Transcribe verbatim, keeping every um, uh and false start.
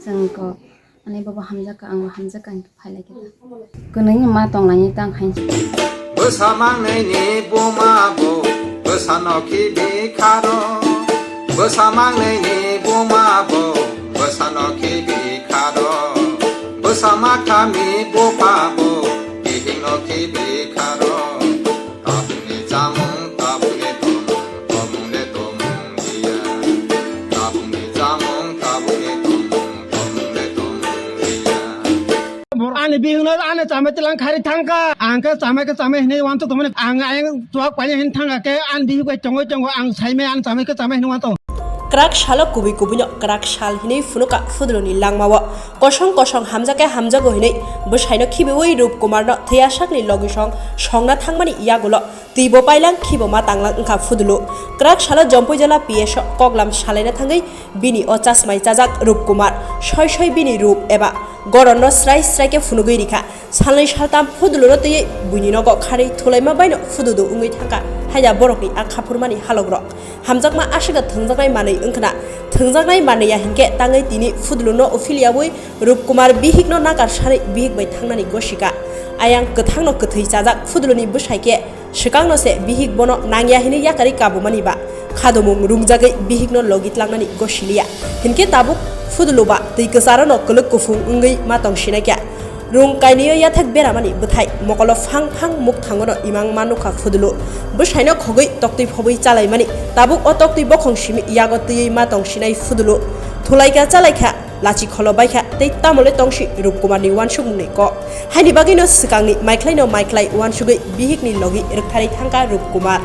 Chwng kok, ani bobo hamjakha, angbo hamjakha, ang khe phai lai khe ta. Kwnwi ni ma tong lai ni tang hai. Bwsa mangnai ni buma bo, bwsa no khibi kharo. Bwsa mangnai ni buma bo, bwsa no khibi kharo. Bwsa matham ni bupha bo, bihik no khibi kharo. Tabukni chamung, tabukni tomung, tomung le tomung liya. Tabukni chamung, tabukni tomung, tomung le tomung liya. Ani bihikno ani chamai tilang khari thangkha. Ang khe chamai khe chamai hinwi uansuk tongmani. Ang ayang chuak paina hin thangkha khe ani bihik bai tongwi tongo. Ang saimai ani chamai khe chamai hinwi uansuk. Kwrak salo kubui kubuino kwrak sal hinwi phunukha Phuduluni langmao. Kosong kosong hamjakhe hamjago hinwi bwsaino khibiwi Rupkumarno thwiya sakni logisong songna thangmani yagulo twibo pailang khibo ma tanglang wngkha Phudulu. Kwrak salo Jompuijala P S o koklam salaina thangwi bini o chasmai chajak Rupkumar soi soi bini rup eba goronno srai srai khe phunugwi rikha. Salnwi saltam Phuduluno twiwi buini nogo kharwi thulaima baino Phududu wngwi thangkha haida borokni a khaphurmani halokrok. Hamjakma aswkha thwngjaknai manwi wngkhna. Thwngjaknai manwi ya hinkhe tangwi tini Phuduluno uphil yaui Rupkumar bihikno nakar sanwi bihik bai thangnani gosika. Ayang kwthangno kwthwi chajak Phuduluni bwsai khe swkangno se bihik bono nangya hinwi yakarwi kabumani ba khadomung rungjagwi bihikno logi tlangnani gosiliya. Hinkhe tabuk Phudulu ba twi kwcharono kwlwk kuphung wngwi ma tong sinai khe. Rung kainwio yathek beramani bwthai mokolo phang phang mukthangono imang ma nukha Phudulu. Bwsaino khogwi toktwi phobwi chalaimani tabuk o toktwi bokhong simi yago twiwi ma tong sinai Phudulu. Thulaikha chalaikha, lachi kholo baikha tei tamole tongsi Rupkumarni uansukmungni kok. Haini bagwino swkangni maikhlaino maiklai uansugwi bihikni logi rwktharwi thangkha Rupkumar.